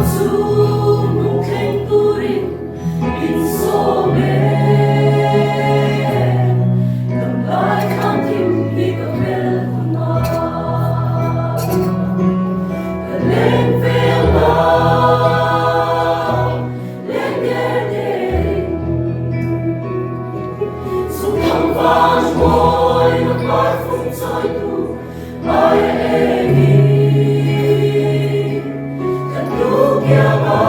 Chu nung thleng turin insawm e. Damlai thlam thim hi ka fel hunah ka leng vel ang, leng der derin. Chung thang van mawi na parfum chawitu ai a engin kan duh kiang a.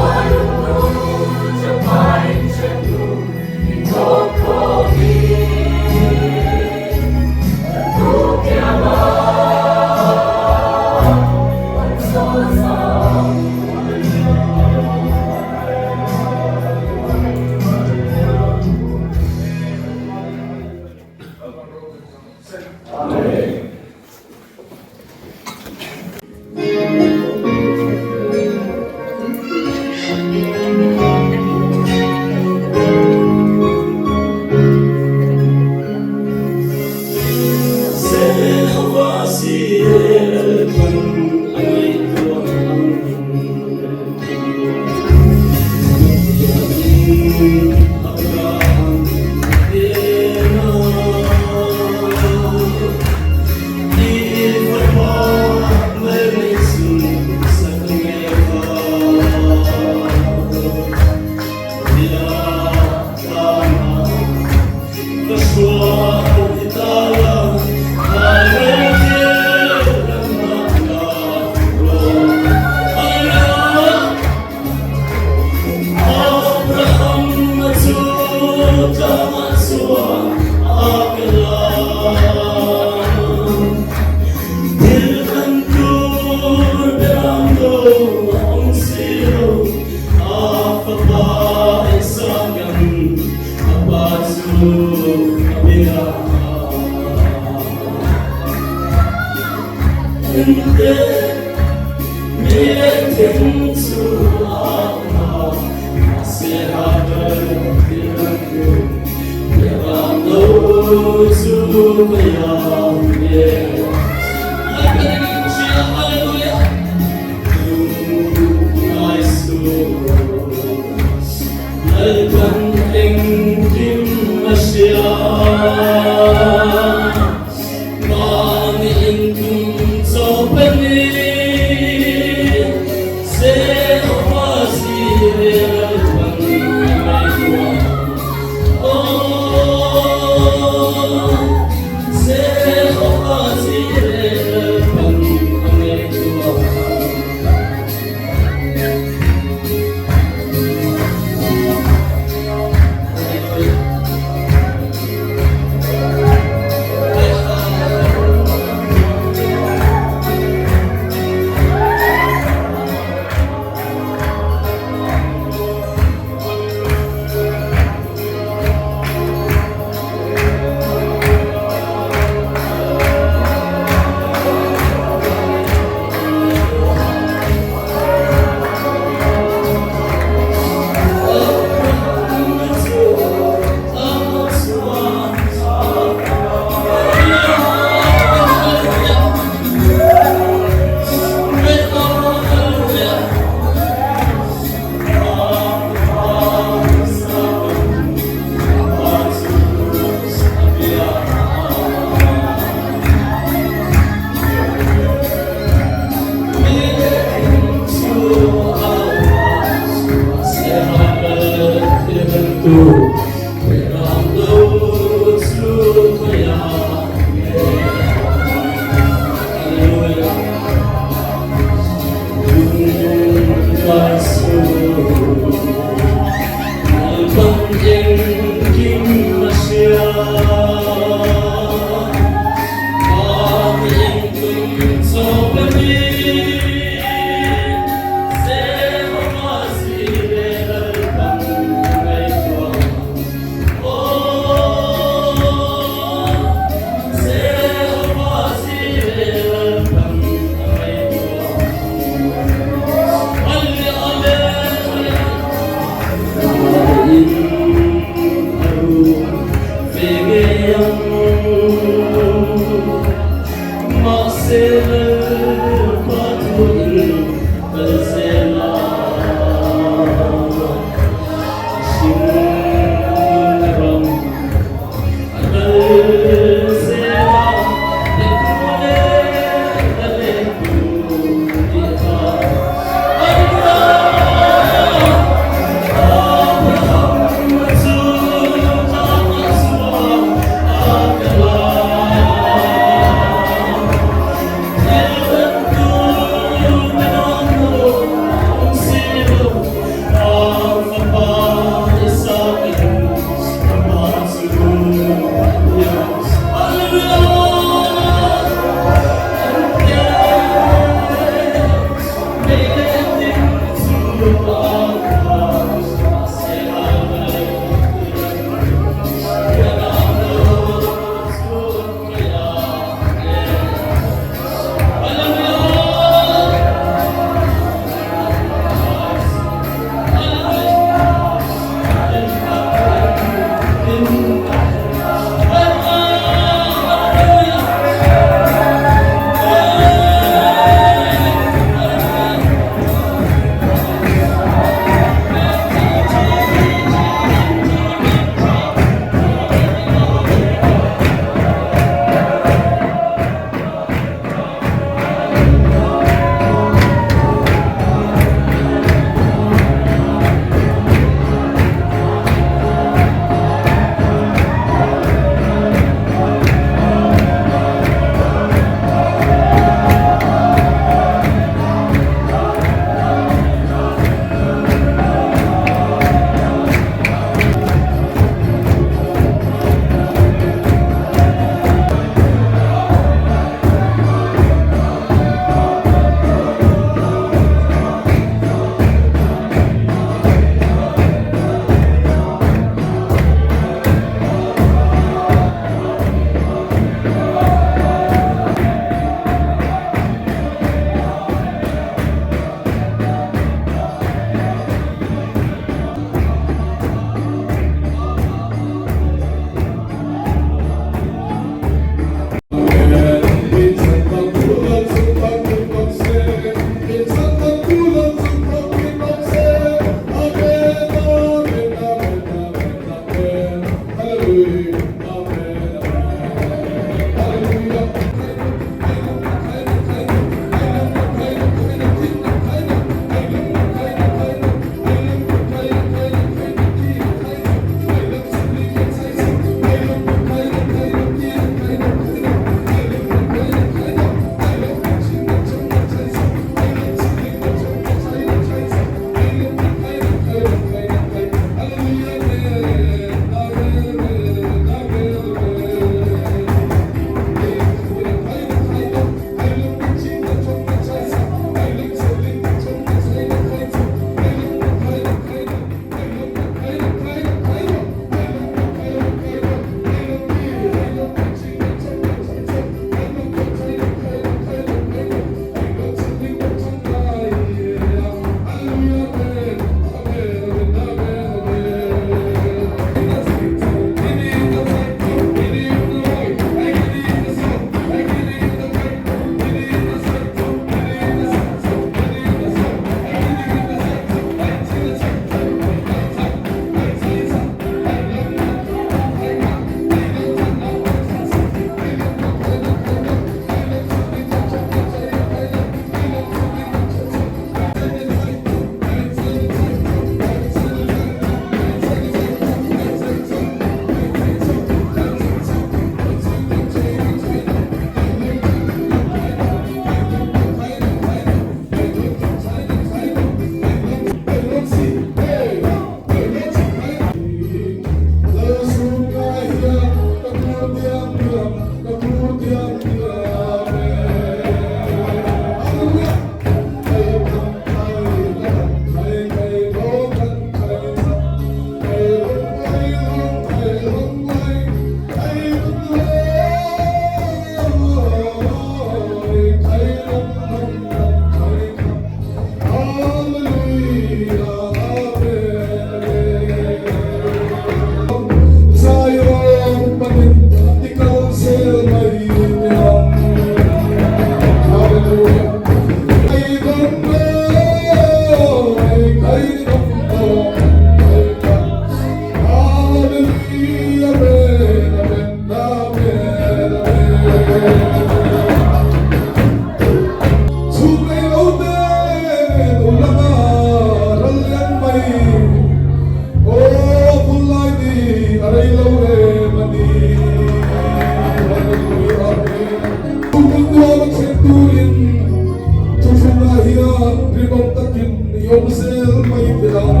Rinawm takin i awm zel mai teh ang.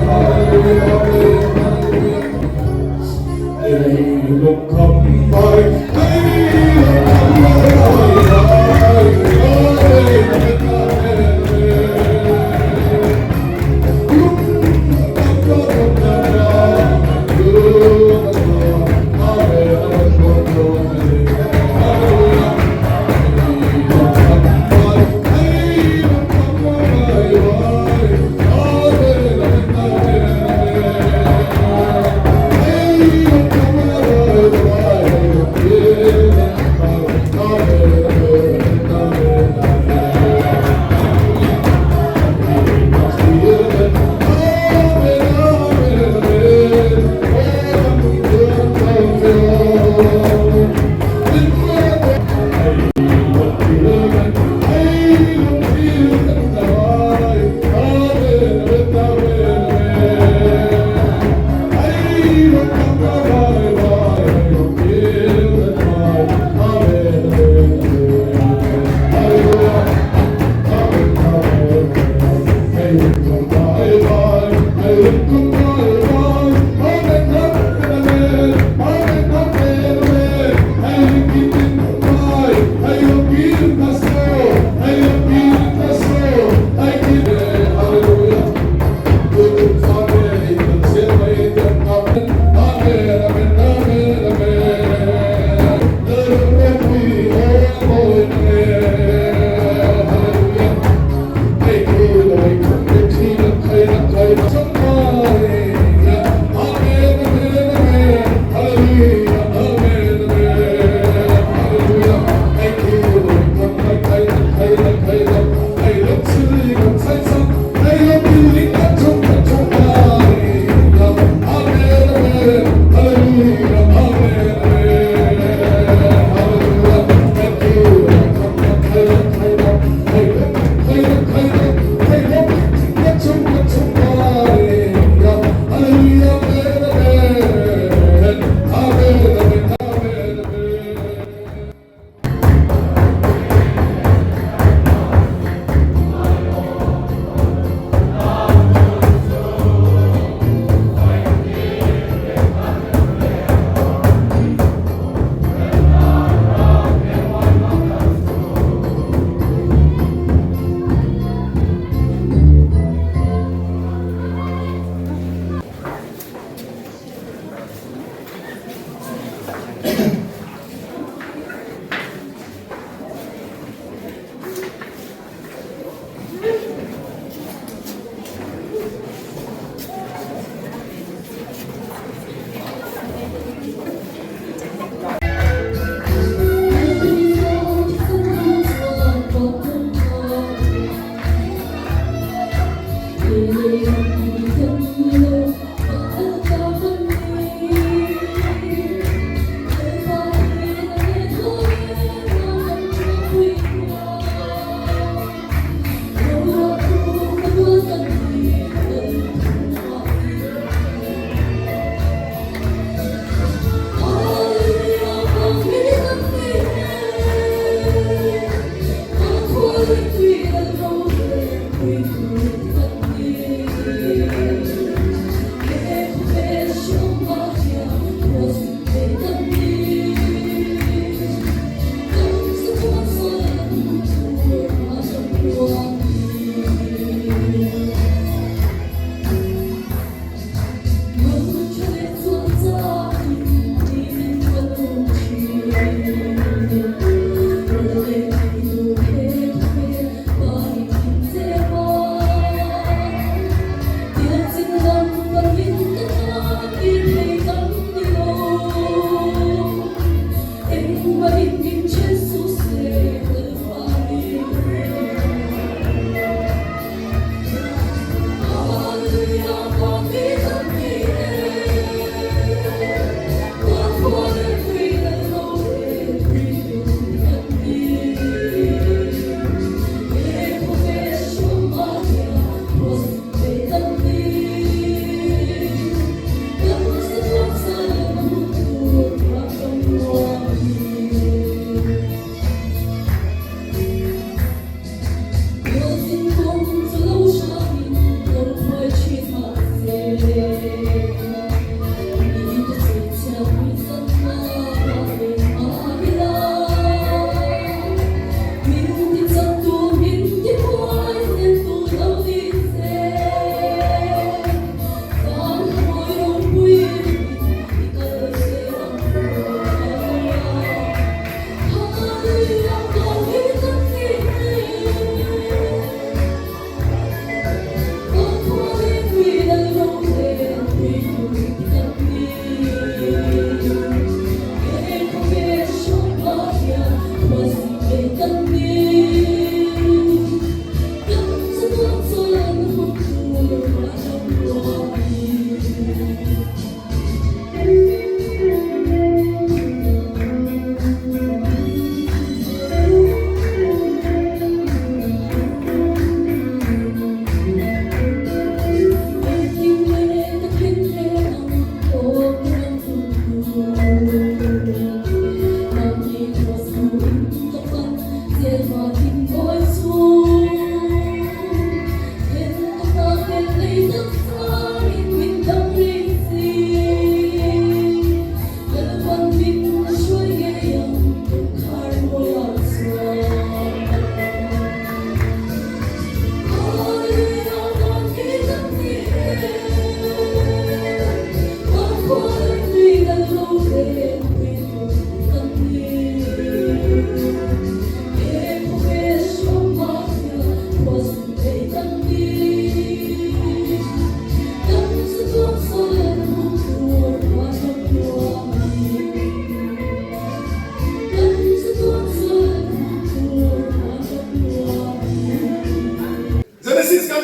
Hallelujah, Amen, Hallelujah. Ei lungkham mai, ei lungkham mai, ai, Amen, Amen, Amen, Amen.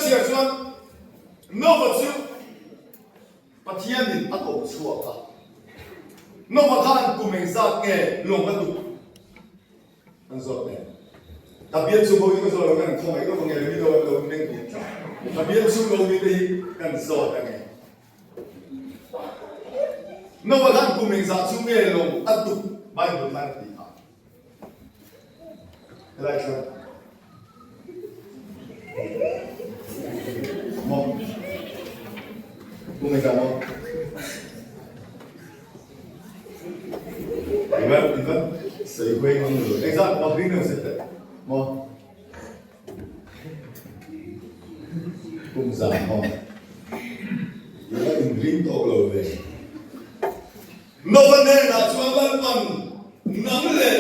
chhiar chuan Nova chu Pathianin a koh chhuak a. Nova khan kum engzat nge lawng a tuk an zawt nen. Ka bial chhung ho hi ka zawt lo kan khawngaih lawk ange mi lo an lo meng hniam tlat. Ka bial chhung lo mi te hi kan zawt ange. Nova khan kum engzah chu nge lawng a tuk Bible khan a ti a. Helai thlan. Maw? Kum engzah maw? Ivan, Ivan, sawi huai ngam lo. Engzah maw ring lo se teh. Maw? Kum zah maw? I la inring tawk lo ve. Nova hnenah chuan Lalpan nang leh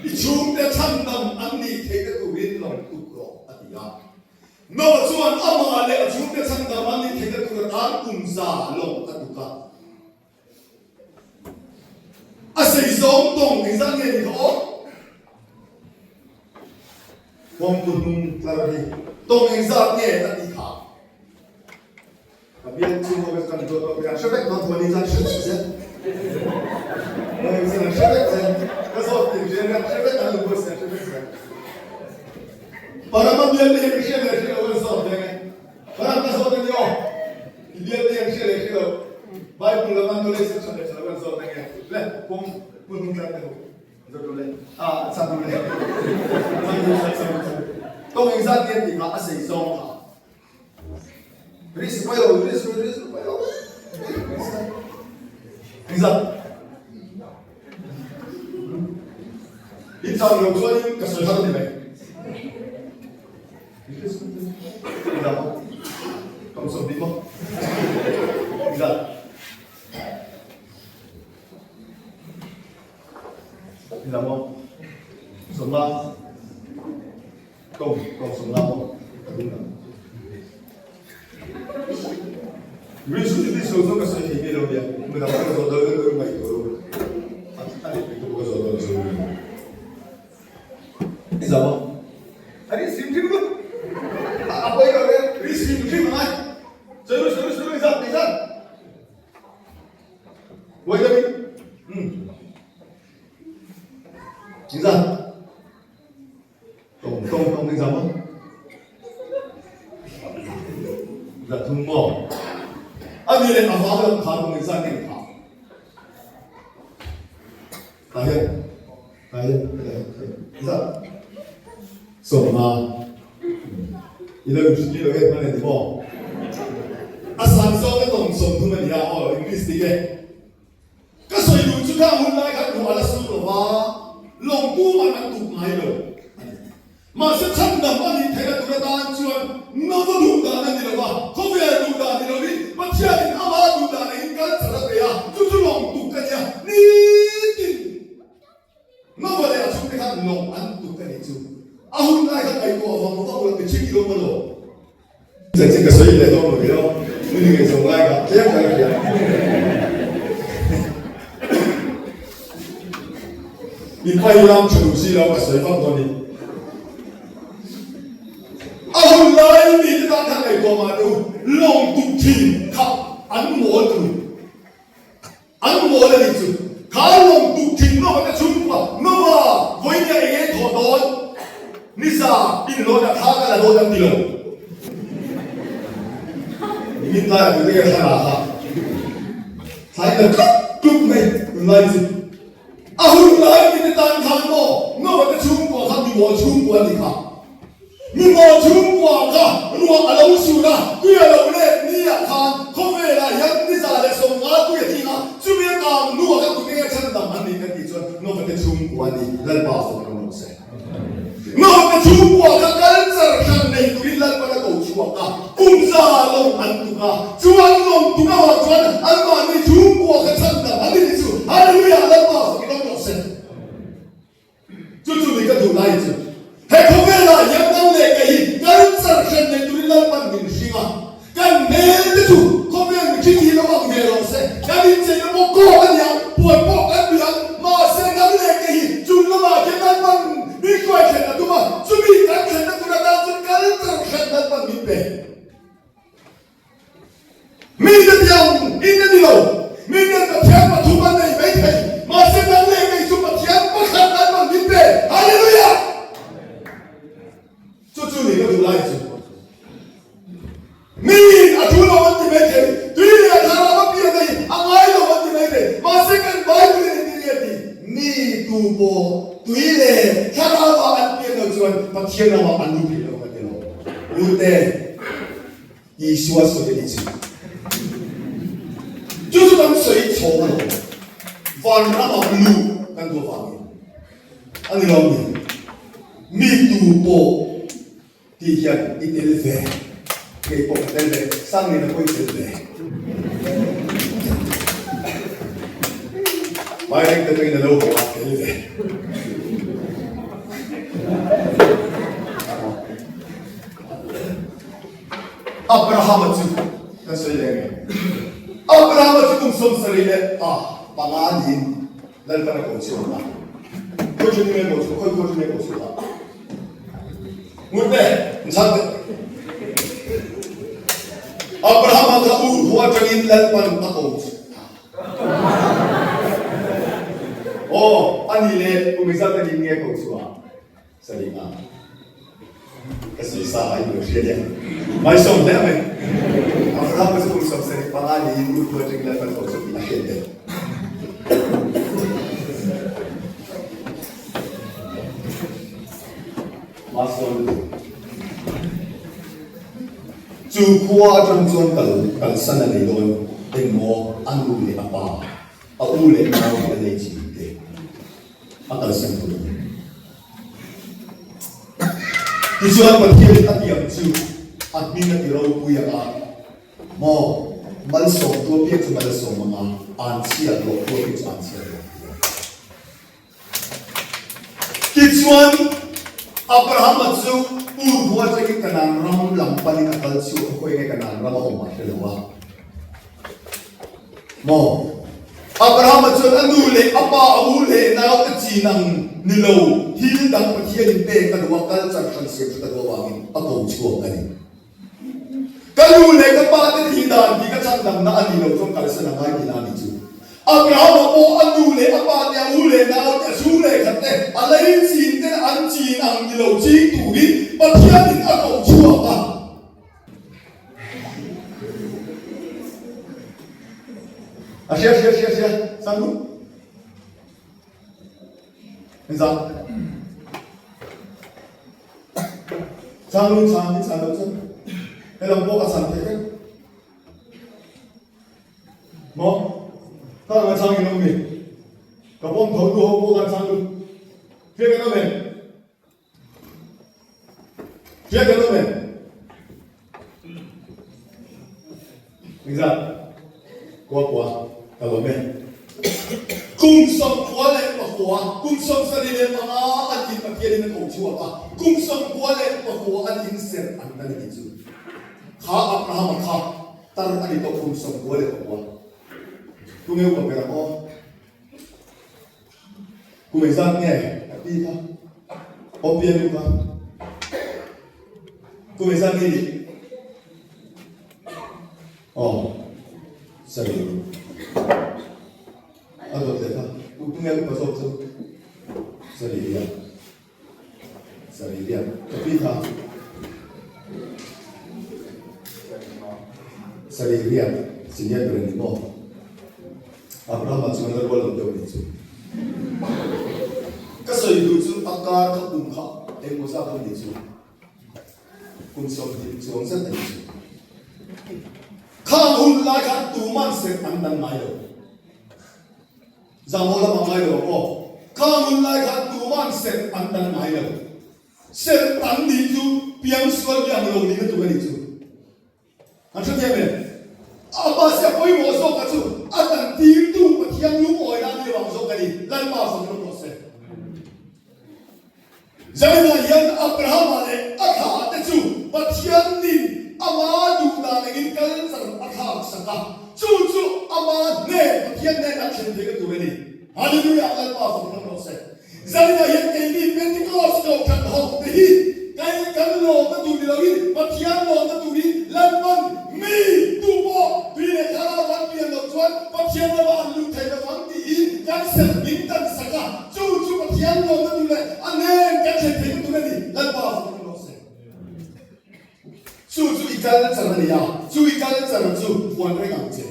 i chhungte chhandam an nih theihna turin lawng tuk rawh a ti a. Nova chuan amah leh a chhungte chhandam an nih theihna tur atan kum za lawng a tuk a. A sei zawng tawng engzat nge ni kha aw? Kawngpu hnung tlar hi tawng engzat nge a tih kha? Ka bial chhung ho kan dawt dawt kan hre vek dawn thu a ni chuan hre vek zel. Kan hre vek zel. Ka zawt tih hriat kan hre vek an lu pawh hre vek zel. Parama bial te hi ka hria leh hre lo kan zawt veng e. Param ka zawt a ni aw. I bial te hi an hria leh hre lo. Bible lama knowledge a tha leh tha lo kan zawt veng e. Le kawng hmun hmun tlar te ho. Zawt ru le. Ah a chhan ru le. Chhan ru chhan chhan chhan. Tawng engzat nge tih kha a sei zawng kha. Risk pai lo, risk risk pai lo. Engzat? In chang lo chuanin ka sawi har ni mai. Engzat maw? Tawng 20 maw? Engzat? Engzat maw? 15. Tawng tawng 15 maw? Ka ding ang. Risk chu risk lo chu ka sawi thei miah lo nia. Midang ka zawh dawn ka ngaihtuah lo. A leh pek te pawh ka zawh dawn ka sawi miah lo. I zam a? A ri sim hrim lut. A pawi lo e, ri sim hrim a ngai. Sawi ru, sawi ru, sawi ru, i zam, i zam. Pawi lo in. Um. I zam. Tawng, tawng, tawng i zam a? 3 maw? A ni leh a vang lam kha tawng i zam nge ni kha? Tah hian, tah hian, tah hian, zat 15 i lo i lo en hman a ni maw? A san zawk a tawng 30 a ni a aw English dik e. Ka sawi duh chu khang hun lai khan ruah la sur lo va, lawng tuman an tuk ngai lo a ni. Mahse chhandam a nih theihna tur atan chuan Nova duh dan a ni lo va, khawvel duh dan ni lovin Pathianin ama duh dan angin culture a pe a, chu chu lawng tuk a nia. Nitin Nova leh a chhungte khan lawng an tuk a nih chu. A hun lai khan ngaihtuah vang vang la pe ching i lo maw lo? Chanchin ka sawi leh dawn lo ve aw, mi ni ngaihzawng lai kha tlem ka la hria. I pai lam tha duh si lo ka sawi vak dawn ni. A hun lai mi te tan khan ngaihtuah mah teh u, lawng tuk thin kha an mawl tu. An mawl a nih chu. Kha lawng tuk thin Nova te chhungkua, Nova, vawinia eng eng thawh dawn? Nisa, inhlawh na thla ka la dawn an ti lo. Nimin tlaiah tute nge thla la kha? Thla in la tlup tlup mai tunlai chu. A hun lai mite tan khan maw Nova te chhungkua kha mi mawl chhungkua a nih kha. Mi maw chhungkua kha ruah a lo sur a, tui a lo let ni ah khan khawvelah hian 150 tui a tling a, chumi a kang hnu ah khan tute nge chhandam an nih kan tih chuan Nova te chhungkua a ni, Lalpa fawm rawh rawh se. Nova te chhungkua kha culture hran nei turin Lalpan a ko chhuak a, kum za lawng an tuk a, chu an lawng tuk avang chuan anmahni chhungkua kha chhandam an ni tih chu Hallelujah Lalpa fawm rawh rawh se. Chu chu ni ka duh lai chu. He khawvelah hian nang leh kei hi culture hran nei turin Lalpan min hring a, kan hmel te chu khawvel mihring hi lo ang ve rawh se, kan incheina pawh kawk a ni ang, puan pawh kan bih ang, mahse nang leh kei hi chung lamah khian Lalpan min hruai thlen a tum a, chumi kan thlenna tur atan chuan culture hran Lalpan min pe. mai thei, tui leh thlarau a pian a hi a ngai lo an ti mai thei. Mahse kan Bible in engtin nge a ti? Mi tu pawh tui leh thlarau ah an pian lo chuan Pathian ramah an lut thei lo ka ti lo. Ute, Isua sawi a nih chu. Chu chu kan sawi chhawng lo. Vanramah luh kan duh avangin a ni lo mi. Mi tu pawh tih hian i tel ve. Kei pawh ka tel ve. Sanglina pawh i tel ve. Vaireng te pawhin a lo haw a, tel ve. Abrahama chu kan sawi leh nge? Abrahama chu kum 77 niin Lalpan a ko chhuak a. Khawi chu nge ko chhuak? Khawi khawi chu nge ko chhuak a? Ngut te, chhan te. Abrahama kha Ur khua atangin Lalpan a ko chhuak a. Aw, ani leh kum engzat takin nge ko chhuah? Sarih a ka sawi sa a i lo hria nia. Ngaihsawm hle mai. Abraham chu kum 75 niin Ur khua atangin Lalpan ko chu tih a hriat tel. Mahsawn lutuk. Chu khua atang chuan kal kalsan a nei dawn engmaw a nu leh a pa, a u leh nau leh a lei chin te a kalsan tur a ni. Tichuan Pathianin a tiang chu a hming a ti ropui ang a, maw malsawmtu apiang chu mal a sawm ang a, anchhia hlawhtu apiang chu anchhia hlawh ti ang. Tichuan Abrahama chu Ur khua atangin Kanaan ram lam panin a kal chhuak a, khawi nge Kanaan ram a awm a hre lo a. Maw? Abrahama chuan a nu leh a pa, a u leh naute chin ang ni lo, thil dang Pathianin pek a duh a, culture hran siam hret a duh avangin a ko chhuak a ni. Ka nu leh ka pa te thih dan hi ka chhan damna a nih loh chuan kalsan a ngai tihna a nih chu. Abrahama pawh a nu leh a pa te, a u leh naute, a chhung leh khat te, a lei chin ten an chin ang ni lo ching turin Pathianin a ko chhuak a. A hria hria hria hria sang lu Engzah Chang lu chang hi chang lo chuan helam pawh a chang theih vek Maw Ka lang a chang in awm mi Ka pawm tho tu ho pawh khan chang lu Hria kan awm em Hria kan awm em? Engzat? Kua kua ka lawm e. Kum 99, kum 75 an in Pathianin a ko chhuak a, kum 95 an in serh an la ni tih chu. Kha Abrahama kha tar a ni tawh kum 99. Tunge upa ber ang aw? Kum engzat nge a pi kha? Aw pianu kha. Kum engzat nge nih? Aw, sorry. A dawt leh kha. Kum tunge upa zawk chu? Sorry ria. Sorry ria. Ka pi kha. Sorry ria. Senior ber ni maw? Abrahama chuan la rual lo deuh nih chu. Ka sawi duh chu a kar kha kum kha engmaw zat a nih chu. Kum 20 chuang zet a nih chu. Khang hun lai khan tuman serh an dan ngai lo. Zahmawh lamah ngai lo ang aw. Khang hun lai khan tuman serh an dan ngai lo. Serh an nih chu piangsual mi ang lo nihna tur a nih chu. An hrethiam em? A mahse a pawimawh zawk a chu a tan tirtu Pathian lungawi na ni avang zawk a ni. Lalpa fak rawh rawh se. Zainah hian Abrahama leh a thlah te chu Pathianin ama duh dan angin culture a thlak sak a, chu chu ama hnen Pathian hnen an thlen theihna tur a ni. Hallelujah! Lalpa fak rawh rawh se. Zaninah hian keini Pentecost kohhran ho te hi kei kan lawmna tur ni loin Pathian lawmna turin Lalpan mi tu pawh tui leh thlarau an pian loh chuan Pathian rama an lut thei lo vang tiin kan serh min tan sak a, chu chu Pathian lawmna tur leh a nen kan thlen theihna tur a ni. Lalpa fak in rawh se. Chu chu i. i culture a ni a, chu i culture chu vuan reng ang che.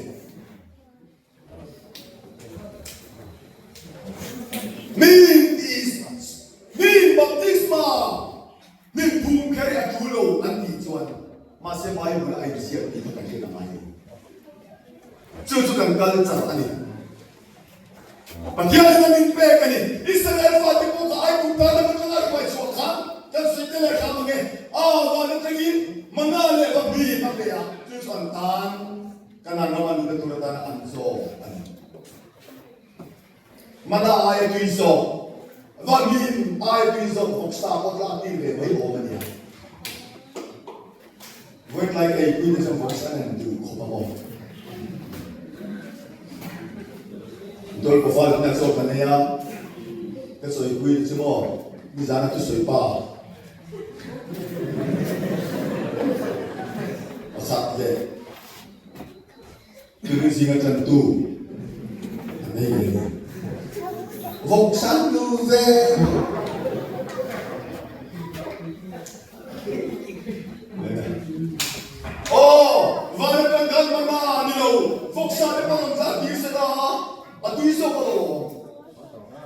Min min baptisma min phum kher hi a tul lo an tih chuan mahse Bible a inziak tih kha kan hriat a ngai lo. Chu chu kan culture a ni. Pathian in a min pek a ni. Israel fate pawh kha Aigupta ram atanga hruai chhuah khan kan sawi tel leh hram ang e. A van atangin mana leh vahmi a pe a, chu chu an tan Kanaan rama luhna tur atana an zawk a ni. Mana aia tui zawk, vahmi aia tui zawk vawksa pawh tlak tir ve mai awm a nia. Vawitlai ka eipui te chuan vawksa an han duh khawp a maw? Dawlpaw val huna chaw ka nei a, ka chawipui te chu maw nizana thusawi pa pakhat leh Tunu zinga tantu an nei ve lo. Vawksa an duh ve. Aw, van atang khan mana a ni lo. Vawksa te pawh rawn tlar tir se ta a, a tui zawk alawm.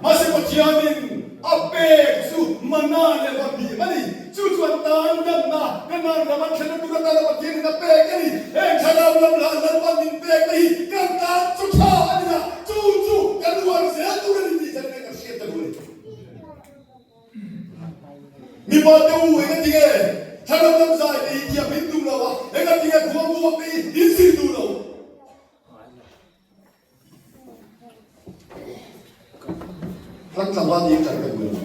Mahse Pathianin a pek chu mana leh va bim a ni. Chu chuan tan danna Kanaan ram an thlenna tur atana Pathianin a pek a ni. Heng thlarau lam lah Lalpan min pekna hi kan tan chu tha a ni a, chu chu kan uar zel tur a ni tih zan in kan hriat ta duh a ni. Mipa te u, engatinge thlarau lam zai te hi thiam in duh lo a, engatinge khuangbuak te hi in zir duh lo? Kan tlangval nih kan kan duh lo.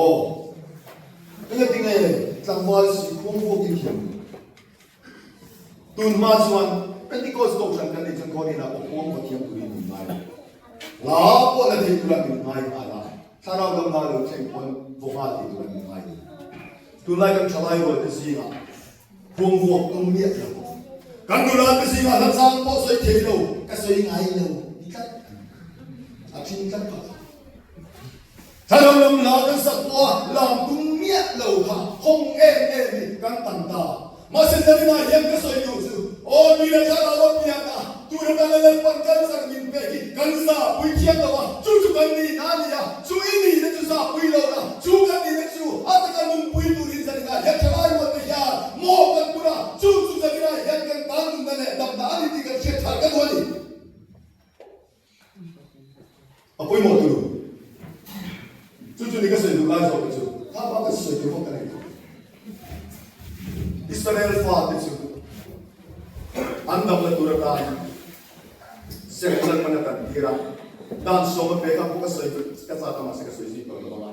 Aw, engatinge tlangval si khuang vuak in thiam duh? Tun hma chuan Pentecost kohhran kan neih chuan khaw hnenah pawh khuang va thiam turin min ngai lo. Hla pawh la thei tura min ngai nghal a, thlarau lam hla lo thleng pawn vaw nghal thei tura min ngai lo. Tunlai kan thalai rual te zingah Khuang vuak tum miah lo. Kan nula te zingah hla chang pawh sawi thei lo, ka sawi ngai lo ti tlat a thin tlat phah. Thlarau lam hla kan sak pawha lam tum miah lo kha hawng em em hi kan tam ta. Mahse zaninah hian ka sawi duh chu, aw mi le thlarau a pian a, tuna kan la Lalpan cancer min pek hi kan zahpui thiam lo a, chu chu kan nihna a ni a, Chu i nihna chu zahpui lo la, chu kan nihna chu a taka nunpui turin zaninah hian thalai rualte hian maw kan pun a, chu chu zaninah hian kan tan nunna leh damna a ni tih kan hriat thar ka duh a ni. A pawimawh turu. Chu chu ni ka sawi duh lai zawk te chu, kha pa ka sawi tur bawk ka nei tawh. Israel fate chu an damna tur atan Serh Lalpan a tan tir a, dan sawm a pe kha pawh ka sawi ka chak a mahse ka sawi zui tawh lo ang a,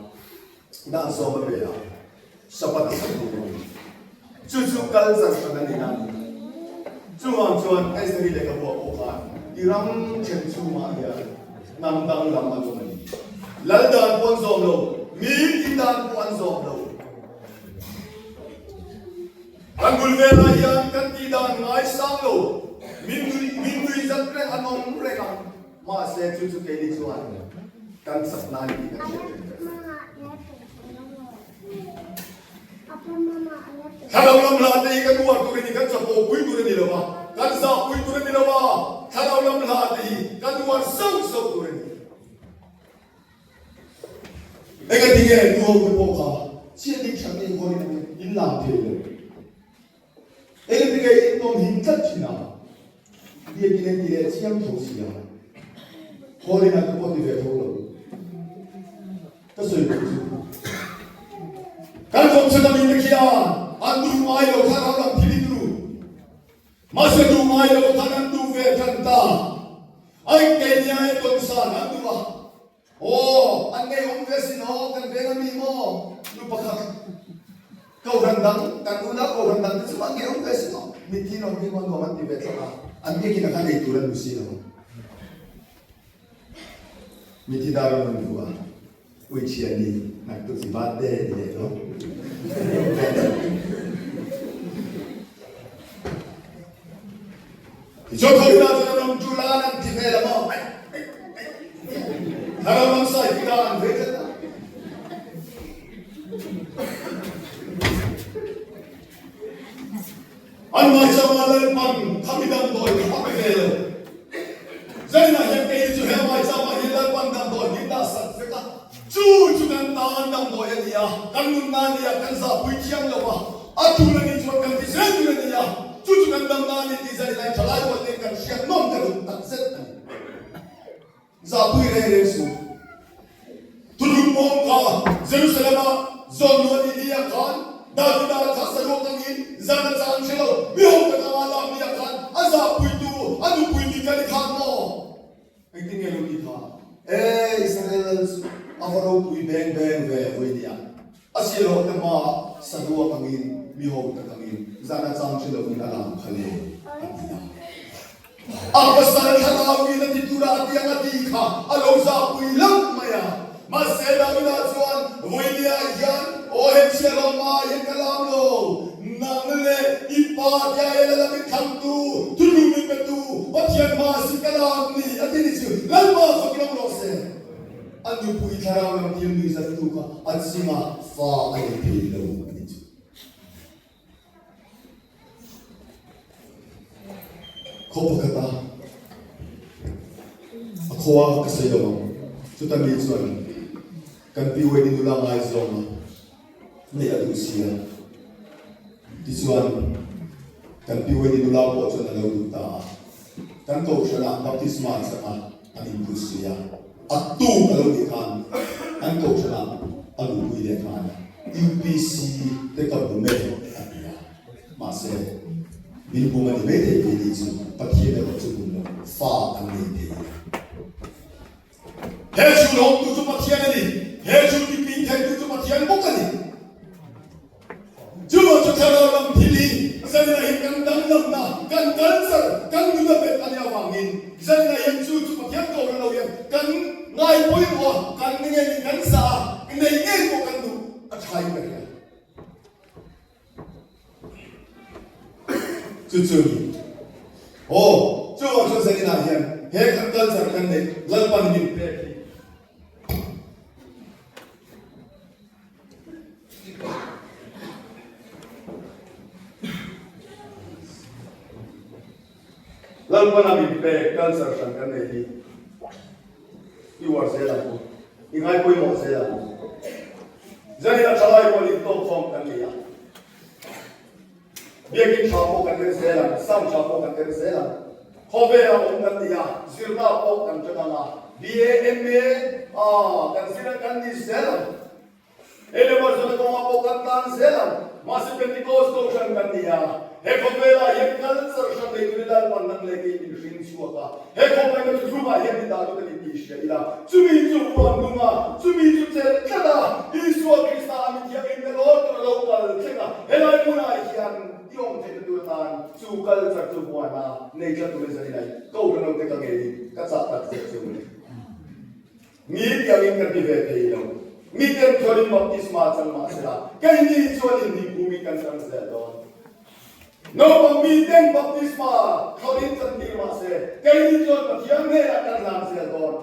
dan sawm a pe a, Sabbath a sawi bawk a ni. Chu chu kal zan hran a ni a, chuvang chuan Esther-i lehkhabu ah pawh khan i ram then chhungah hian hnam dang lam an awm a ni. Lal dan pawh an zawm lo, mi tin dan pawh an zawm lo. Kan bul velah hian kan tih dan ngaisang lo, min nui min nui zat reng an awm reng ang. Mahse chu chu keini chuan kan chakna a ni tih kan hriat reng reng. Thlarau lam hla te hi kan uar tur a ni, kan chapo pui tur a ni lo va, kan zah pui tur a ni lo va, thlarau lam hla te hi kan uar sauh sauh tur a ni. Engatinge nu ho te pawh kha chhiat ding hran nih huanin an in lam thei lo. Engatinge in nawm him tlat thin a, biakin an ti leh chiam tho si a, Hawlin an te pawh ti ve tho lo. Ka sawi duh chu kan kawmchhan a mite khian an duh ngai lo thlarau lam thil in ru. Mahse duh ngai lo khan an duh ve tan ta. Ai keini ai tawn san an duh a. Aw, an ngei awm ve sin aw, kan veng a mi maw? Nu pakhat kohhran dang, kan unau kohhran dang te chu an ngei awm ve sin aw, mitthi in awm hi maw nuam an ti ve tlat a, an biakin a khan ei tur an hmu si lo. Mitthi dar an rawn duh a. Ui thiani naktuk i birthday a ni leh lo. Tichuan khawina chuan an awm tul a, an ti vel a maw? Thlarau lam sai pila an ve tlat a. An maichama Lalpan khami damdawi kha a pe ve lo. Zaninah hian kei chu he maichama hi Lalpan damdawi min dah sak vek a, chu chu kan tan damdawi a ni a, kan nunna a ni a, kan zahpui thiam lo a, a tul a nih chuan kan ti zel tur a ni a, chu chu kan damna a ni tih zaninah hian thalai rual nen kan hriat nawm ka duh takzet a ni. Zahpui reng reng suh. Thuthlung mawng kha Jerusalem-a zawn luh a nih ni ah khan Davida kha saruak angin zan a chang hre lo, mi ho tak anga lak ni ah khan a zahpuitu a nupui ni kha ni khan maw? Engtin nge lo ti kha? E, Israel lal chu a va ropui beng beng ve vawi nia. A si loh te hmaah saruak angin mi ho tak angin zan a chang hre loin a lam kha le a ti a. A pasal thlarauin a ti tura a tiang a ti kha a lo zahpui hlauh mai a. Mahse Davida chuan vawinia hian aw he chhiahhlawh hmaah hian ka lam lo, nang leh i pa tia e la lamin thlangtu, thuthlung min petu Pathian hmaah si ka lam ni a ti ni chu Lalpa fak rawng rawh se. A nupui thlarau lam thil nui zattu kha a ching a, fa a nei thei lo a ni chu. Khaw pakhata a khua ka sawi lo ang. Chuta mi chuan kan pi Wayne nula ngaizawng a neih a duh si a. Tichuan kan pi Wayne nula pawh chuan a lo duh ta a. Kan kohhranah baptisma an chang a, an inphut si a. A tuk a lo nih khan an kohhranah a luhpui leh nghal a, UPC te ka bum e a ti a. Mahse, min bum a ni mai thei tih nih chu Pathian erawh chu bum lo, fa an nei thei a. He chu lawmtu chu Pathian a ni, he chu tipin theitu chu Pathian bawk a ni. Chu chu thlarau lam thil hi zanina hi kan danglamna, kan culture, kan nuna bet a nih avangin zanina hian chu chu Pathian kohhran lo hian kan ngai pawimawh a, kan ni ngeiin kan zah a, nei ngei pawh kan duh a tha in ka hria. Chu chu a ni. Aw, chuvang chuan zaninah hian he kan culture kan neih Lalpan min pek hi, Lalpana min pek culture hran kan nei hi i uar zel ang u, i ngai pawimawh zel ang u. Zanin a thalai rual intawkkhawm kan nei a, biakin tha pawh kan en zel ang, sound tha pawh kan en zel ang. Khawvela awm kan ni a, zirna pawh kan tan ang a, BA, MA, kan zir ang kan ni zel ang. Hei leh Barcelona kawngah pawh kan tan zel ang. Mahse Pentecost Kohhran kan ni a, he khawvelah hian culture hran nei turin Lalpan nang leh kei min hring chhuak a, he khawpaina thuthlungah hian min dah lut a ni tih hria ila, chumi chu huan nung a, chumi chu chelh tlat a, Isua Krista a mithiangin ka lawr tur a lo kal thleng a, helai hmunah hian i awm theihna tur atan chu culture chu huan a nei tlat turin zanin ai Kohhran ho te ka ngeiin ka chah tak zet chu a ni. Mi tiangin kan ti ve thei lo. Miten chuanin baptisma chang mah sela, keini chuanin hnimphumin kan chang zel dawn. Naupang miten baptisma thlawhin chan tir mah se, keini chuan Pathian hnenah kan hlan zel dawn.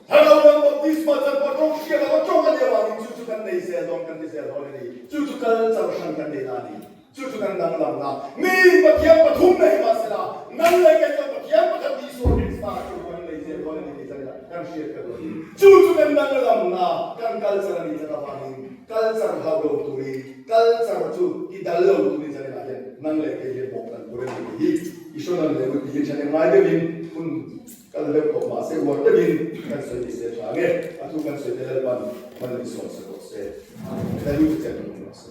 Thlarau lam baptisma chan pawh tawng hriat lova tawng a nih avangin chu chu kan nei zel dawn, kan ti zel dawn a ni. Chu chu kal char hran kan nei na a ni. Chu chu kan danglam na. Mi Pathian pathum nei mah sela, nang leh kei chuan Pathian pakhat Isua Krista chu kan nei zel dawn a ni tih chuan kan hriat ka duh a ni. Chu chu kan danglam na, kan culture a nih tlat avangin culture hauh lo turin, culture chu ti dal lo turin zaninah hian nang leh kei hian bawk kan tur a ni tih hi i hrawn leh u tih hi ṭhahnem ngai deuhin hun kal deuh tawh mah se uar deuhin kan sawi ni se ṭha nge a thu kan sawi te Lalpan man min sawm sa tawh se. Lallu chu chen rawh se.